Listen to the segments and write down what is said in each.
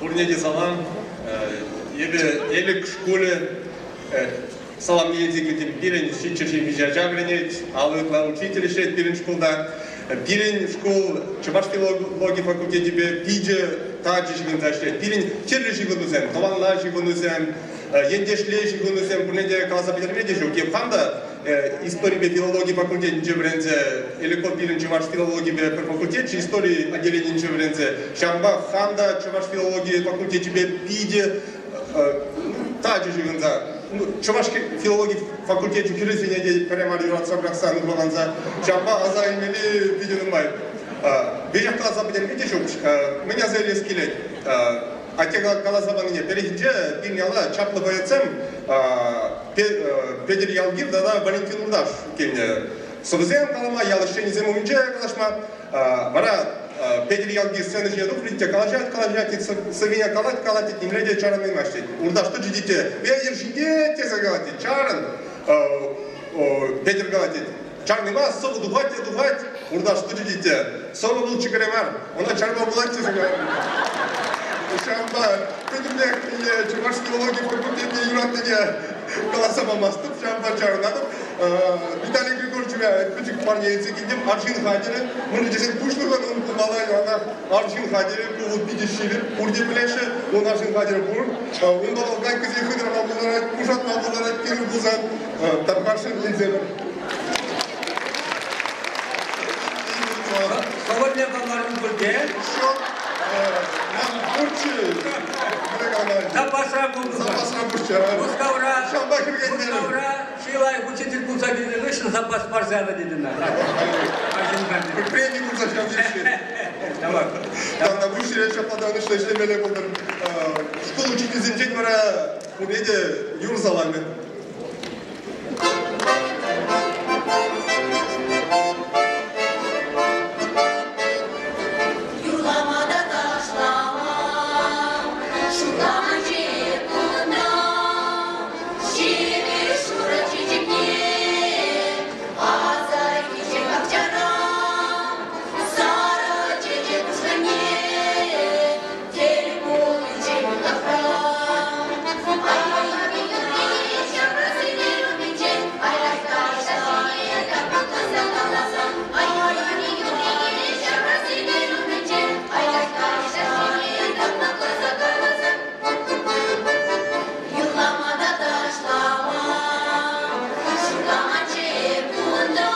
Пурне те салам. Эпӗ Элӗк шкулӗ саламне илсе килтӗм. Пирӗн ҫиччӗ ача вӗренет, 50 ытла учитель ӗҫлет пирӗн шкулта. Пирӗн шкул чӑваш филологи факультечӗпе питӗ тачӑ ҫыхӑнса ӗҫлет. Пирӗн тӗрлӗ ҫыхӑнусем, тӑванла ҫыхӑнусем, ентешле ҫыхӑнусем пурне те каласа пӗтерме те ҫук. Эп хам та историпе филологи факультетӗнче вӗренсе, Элӗков пирӗн чӑваш филологипе пӗр факультетчӗ, истори отделенийӗнче вӗренсе, ҫавӑнпа хам та чӑваш филологи факультечӗпе питӗ тачӑ ҫыхӑнса, чӑваш филологи факультечӗ хӗрӗсене те пӗрре мар юратса пӑрахса нумайланса, ҫавӑнпа аса илмелли питӗ нумай. Веҫех каласа пӗтерме те ҫук. Мӗн аса илес килет? Атте каласа панине пӗррехинче пирӗн яла чаплӑ поэтсем Петӗр Ялгир тата Валентин Урдаш килнӗ. Сӑвӑсем калама, ял ӗҫченӗсем умӗнче калаҫма. Вара Петӗр Ялгир сцена ҫине тухрӗ те калаҫать, калаҫать, тет, сӑввине калать, калать, тет, нимле те чарӑнаймасть, тет. Урдаш тӑчӗ тет те, Петӗр ҫитет тесе калать, тет, чарӑн. Петӗр калать, тет, чарӑнаймасть, сӑвӑ тухать те тухать. Урдаш тӑчӗ тет те, сӑвӑ вӑл чикӗре мар, ӑна чарма пулать тесе калать. Ҫавӑнпа пӗтӗмпех чӑваш филологи факультетне юратнине каласа памастӑп, ҫавӑнпа чарӑнатӑп. Виталий Григорьевича пӗчӗк парне илсе килтӗм, арҫын хатӗрӗ. Мӗншӗн тесен пуҫлӑхӑн ун пулмалла яланах арҫын хатӗрӗ, ку вӑл питӗ ҫирӗп, пурте пӗлеҫҫӗ, ун арҫын хатӗрӗ пур. Унпа вӑл гайкӑсене хытӑрма пултарать, пушатма пултарать, кирлӗ пулсан тархасшӑн илсе пӗр. Хӑвӑрне памарӑн пуль те? Ҫук. Ман пурччӗ. Запасра пулнӑ. Запасра пурччӗ. Мускавра, Ҫавӑнпа хӗрхенмерӗм. Мускавра чи лайӑх учитель пулса килнӗ хыҫҫӑн запас парса янӑ тет ӑна. Преми пулса ҫав Давай. Тата пуҫ ҫапла та ӑнӑҫлӑ ӗҫлемелле пултӑр. Шкул учительсенчен вара пурне те юр саламӗ. Юрлама та ташлама, шутлама кунта. Ҫине шурӑ чечекне аса килчӗ пахчара. Сарӑ чечек ушкӑнне тӗл пулчӗ юлташра. Юрлама та ташлама, шутлама кунта.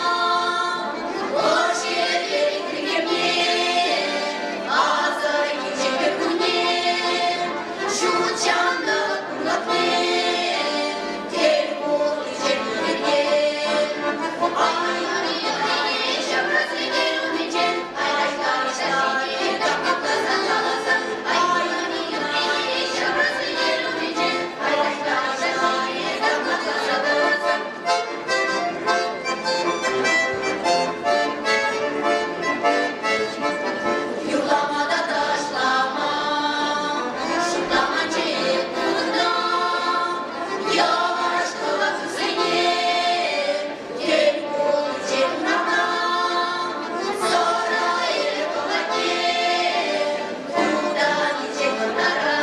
Юрлама та ташлама, шутлама кунта. Йӑваш кӑваксене тӗл пулчӗ урамра. Сӑра кӑвакне тутанчӗ кӑнтара.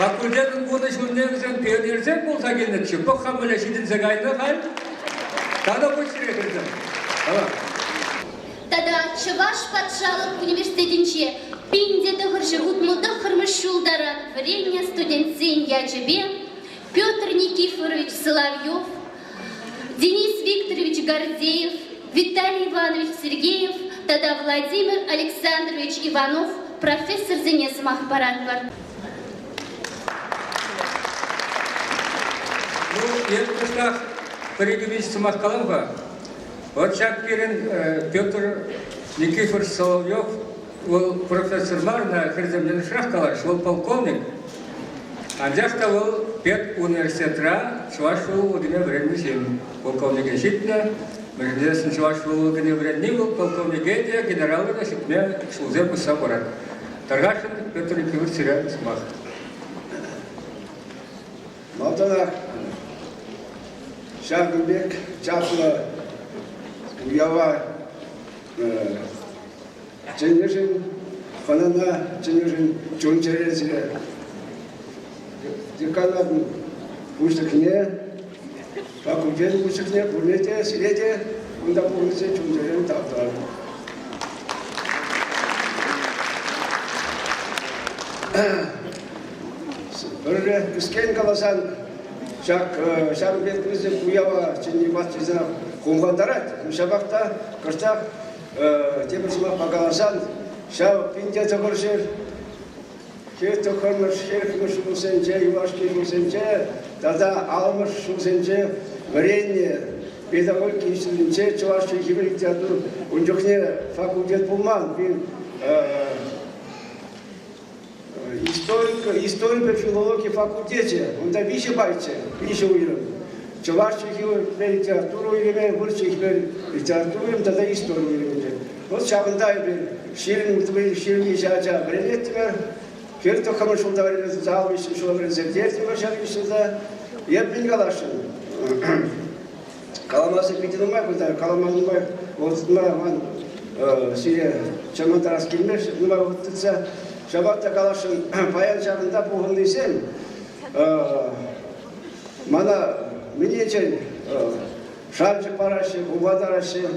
Факультетӑн вунӑ ҫулне вӗсем пионерсем пулса килнӗччӗ. Пӑх-ха мӗнле ҫитӗнсе кайнӑ халь. Тата пуҫре кӗрсем. Тата Чӑваш патшалӑх университетӗнче 1969 ҫул таран вӗреннӗ студентсен ячӗпе Петр Никифорович Соловьев, Денис Викторович Гордеев, Виталий Иванович Сергеев тата Владимир Александрович Иванов профессорсене сӑмах паратпӑр. Ну, эп кӑштах пӗр-икӗ виҫ сӑмах калам-ха. Вот ҫак пирӗн Петр Никифорович Соловьев, вӑл профессор мар, на хӗрсем йӑнӑшрах калаҫ, вӑл полковник. Анчах та вӑл педуниверситетра чӑваш филологине вӗреннӗ ҫын. Полковнике ҫитнӗ. Мӗншӗн чӑваш филологине вӗренни вӑл полковнике те, генерала та ҫитме ҫулсем пусса пырать. Тархасшӑн, Петр Никифорович, сире сӑмах. Малтанах ҫакӑн пек чаплӑ уява чӗннӗшӗн, хӑнана чӗннӗшӗн чун-чӗререн сире деканатӑн пуҫлӑхне, факультет пуҫлӑхне пурне те, сире те кунта пухӑннисен чун-чӗререн тав тӑватӑп. Пӗрре кӗскен каласан, ҫак ҫакӑн пек пысӑк уява чӗнни ваттисене хумхантарать. Ҫапах та кӑштах тепӗр сӑмахпа каласан, ҫав 1900 тӑххӑрмӗш, хӗрӗхмӗш ҫулсенче, юлашки ҫулсенче тата аллӑмӗш ҫулсенче вӗреннӗ педагогика институтӗнче чӑваш чӗлхипе литература ун чухне факультет пулман. Историпе филологи факультечӗ, унта виҫӗ пайччӗ, виҫӗ уйрӑм. Чӑваш чӗлхипе литература уйрӑмӗ, вырӑс чӗлхипе литература уйрӑмӗ тата истори уйрӑмӗнче. Вот ҫавӑнта эпир 23 ача вӗренеттӗмӗр. Хӗр тӑххӑрмӗш ҫулта вӗренсе зал виҫҫӗмӗш ҫула вӗренсе пӗтертӗмӗр ҫав виҫҫӗ. Эп мӗн каласшӑн? Каламасӑр питӗ нумай пултарать. Калама нумай вӑхӑт ман сире чӑрмантарас килмест, нумай вӑхӑт тытса. Ҫапах та каласшӑн, паян ҫакӑнта пухӑннисем мана мӗн енчен шанчӑк параҫҫӗ, хумхантараҫҫӗ.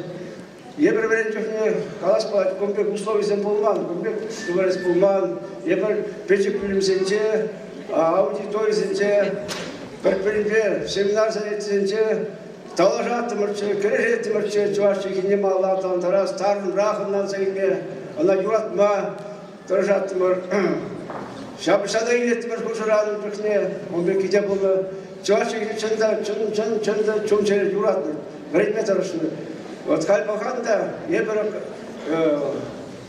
Эпир вӗреннӗ чухне калас пулать, кун пек условисем пулман, кун пек дворец пулман. Эпир пӗчӗк пӳлӗмсенче, аудиторисенче, пӗр-пӗринпе семинар занятисенче талашаттӑмӑрччӗ, кӗрешеттӗмӗрччӗ чӑваш чӗлхине малалла аталантарас, тарӑнрах ӑнланса илме, ӑна юратма тӑрӑшаттӑмӑр. Ҫапӑҫса та илеттӗмӗр хушӑран ун чухне, ун пекки те пулнӑ. Чӑваш чӗлхи чӑн та, чӑн, чӑн, чӑн та чун-чӗре юратнӑ, вӗренме тӑрӑшнӑ. Вот халь пӑхан та эпир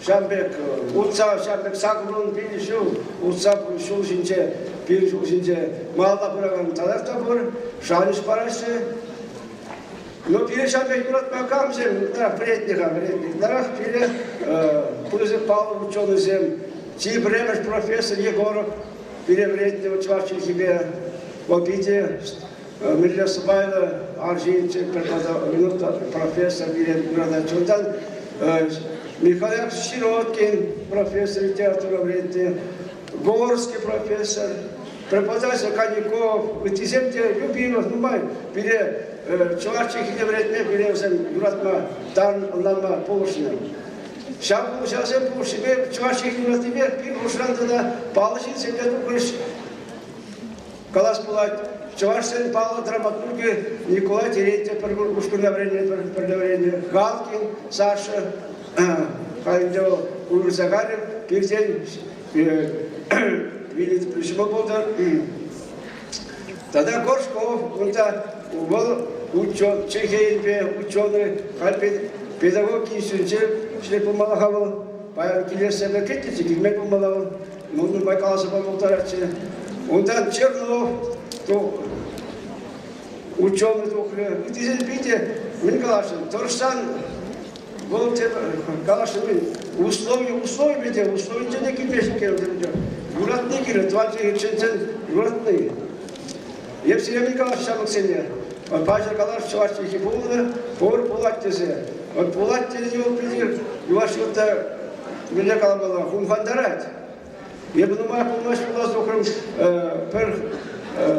ҫав пек утса, ҫав пек 85 ҫул утса ҫул ҫинче, пирӗн ҫул ҫинче малалла пыракан татах та пур, шанӑҫ параҫҫӗ. Но пире ҫав пек юратма камсем ытларах вӗрентнӗ-ха, вӗрентнӗ. Ытларах пире пысӑк паллӑ ученӑйсем, чи пӗрремӗш профессор Егоров пире вӗрентнӗ чӑваш чӗлхипе. Вӑл питӗ мӗнле сӑпайлӑ арҫынччӗ, пӗр профессор пире юрататчӗ. Унтан Михаил Сироткин профессор литература вӗрентнӗ, Горский профессор, преподаватель Коняков, ыттисем те Любимов нумай пире чӑваш чӗлхине вӗрентме, пире вӗсем юратма, тарӑн ӑнланма пулӑшнӑ. Ҫав ҫавсем пулӑшнипе чӑваш чӗлхи юратнипе пир хушран тата паллӑ ҫынсем те тухрӗҫ. Калас пулать, чӑвашсен паллӑ драматургӗ Николай Терентьев пӗр ушкӑнта вӗреннӗ, пӗрле вӗреннӗ. Галкин Саша, халь ӗнтӗ вӑл уйрӑлса кайрӗ, пиртен вилнӗ ҫӑмӑл пултӑр. Тата Горшков унта вӑл учен, чӗлхе енӗпе ученый, халь педагогика институтӗнче ӗҫлет пулмалла-ха вӑл. Паян килессе кӗтнӗччӗ, килмен пулмалла вӑл. Ну, нумай каласа пама пултаратчӗ. Унтан Чернов ученый тухрӗ. Ыттисен питӗ мӗн каласшӑн, тӑрӑшсан вӑл каласшӑн мӗн, услови, услови те, условинче те килмест иккен Юратни кирлӗ, тӑван чӗлхе чӗнсен юратни. Эп сире мӗн калас ҫамрӑксене? Паҫӑр калас чӑваш чӗлхи пулнӑ, пур пулать тесе. Вот пулать тени вӑл питӗ юлашки вӑхӑтра мӗнле каламалла, хумхантарать. Эпӗ нумаях пулмасть пулас тухрӑм пӗр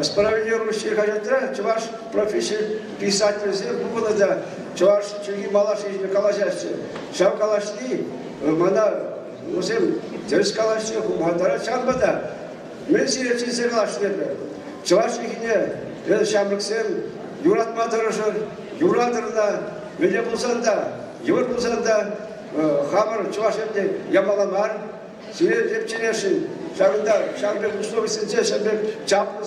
справедливый хаҫатра чӑваш професси писателӗсем пухӑннӑ та чӑваш чӗлхи малашлӑхӗпе калаҫаҫҫӗ. Ҫав калаҫни мана вӗсем тӗрӗс калаҫҫӗ, хумхантарать. Ҫавӑнпа та мӗн сире чӗнсе калаҫнӑ эпӗ? Чӑваш чӗлхине ҫамрӑксем юратма тӑрӑшӑр, юратӑр та, мӗнле пулсан та, йывӑр пулсан та хамӑр чӑваш ятне ямалла мар. Сире тӗпченесшӗн ҫакӑнта ҫакӑн пек условисенче ҫав пек чаплӑ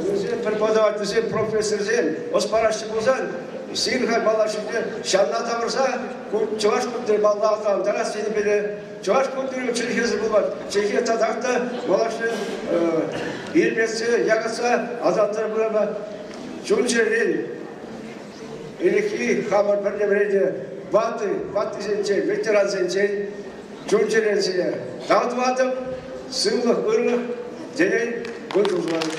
вӗсем преподавательсем, профессорсем ӑс параҫҫӗ пулсан. Сирӗн халь малашне ҫавна тавӑрса чӑваш культури малалла аталантарас енӗпе чӑваш культури чӗлхесӗр пулмасть. Чӗлхе татах та малашне илмессе, якатса аталантарса пырама чун-чӗререн ӗлӗкхи хамӑр пӗрле вӗреннӗ ватӑ, ваттисенчен, ветерансенчен чун-чӗререн сире тав тӑватӑп, сывлӑх, ырлӑх, телей, кун сунатӑп.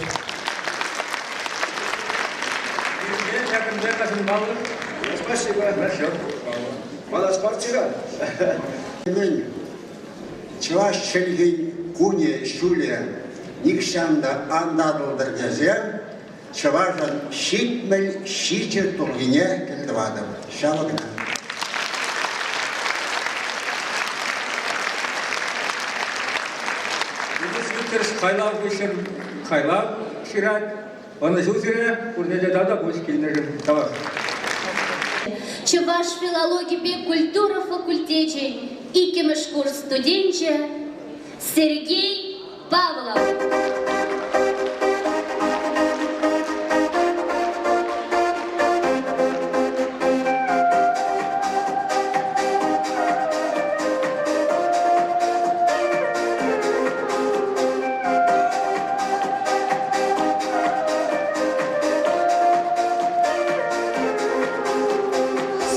Ҫакӑн пек асӑнмалӑх. Спасибо. Мана спортсмен. Мӗн чӑваш чӗлхин кунӗ ҫулӗ нихҫан та ан татӑлтӑр тесе чӑвашӑн 77 туррине кӗлтӑватӑп. Ҫавӑ кӑна. Денис Викторович хайлав хыҫҫӑн хайлав ҫырать. Ӑнӑҫу сире, пурне те тата пуҫ килнӗшӗн. Тавах. Чӑваш филологипе культура факультечӗн иккӗмӗш курс студенчӗ Сергей Павлов.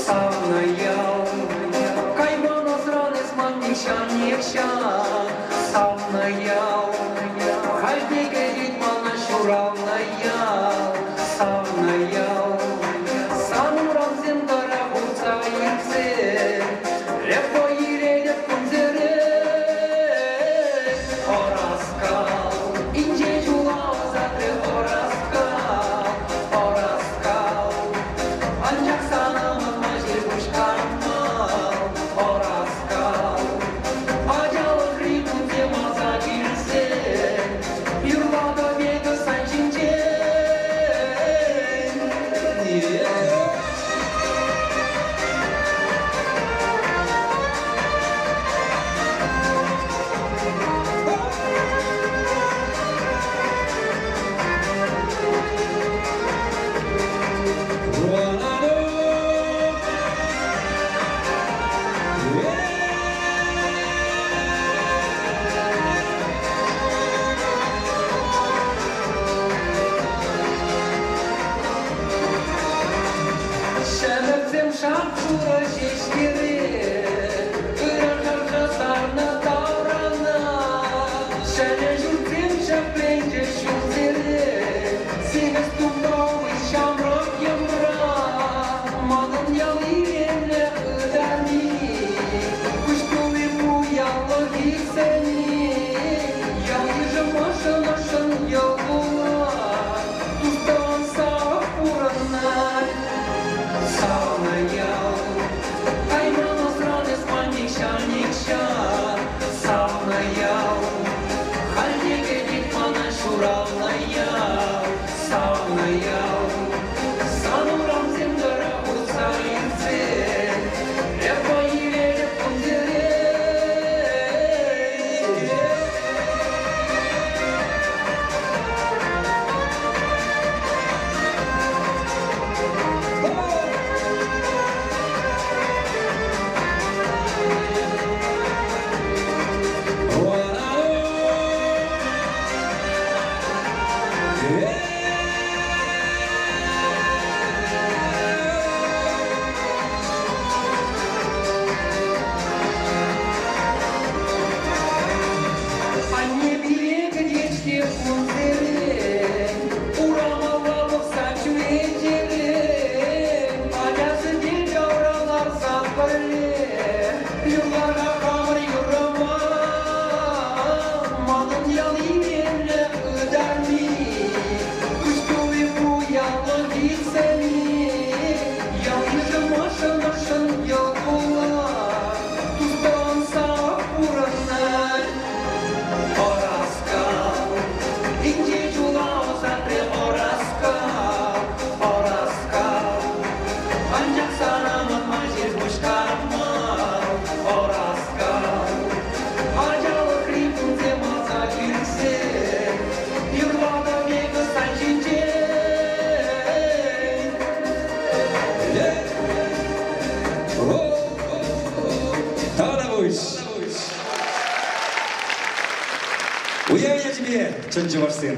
Савнӑ ял, кайман асран эс ман нихҫан, нихҫан. Савнӑ ял, халь те кӗтет мана ҫуралнӑ ял. Савнӑ ял, сан урамсем тӑрӑх утса иртсе, Лепо иретӗп кунсерен. Ӑраскал, инҫе ҫула ӑсатрӗ ӑраскал, ӑраскал. Анчах сана манма ҫеҫ пуҫ канмал, ӑраскал. Ачалӑхри кунсем аса килсен, юрлатӑп эпӗ сан ҫинчен. Ҫӗмӗртсем шап-шурӑ ҫеҫкере, ыран шӑршӑ сарнӑ таврана. Ҫӗнӗ ҫуртсем ҫӗкленчӗҫ ҫулсерен, симӗс тумлӑ ҫамрӑк йӑмра. Манӑн ял илемлӗ ытарми, куҫ тулли пуянлӑх иксӗлми. Ял-йышӑм ӑшшӑн-ӑшшӑн йӑл кулать, тус-тӑван савӑк пурӑнать. Савнӑ ял, кайман асран эс. Чӑн чӑвашсем.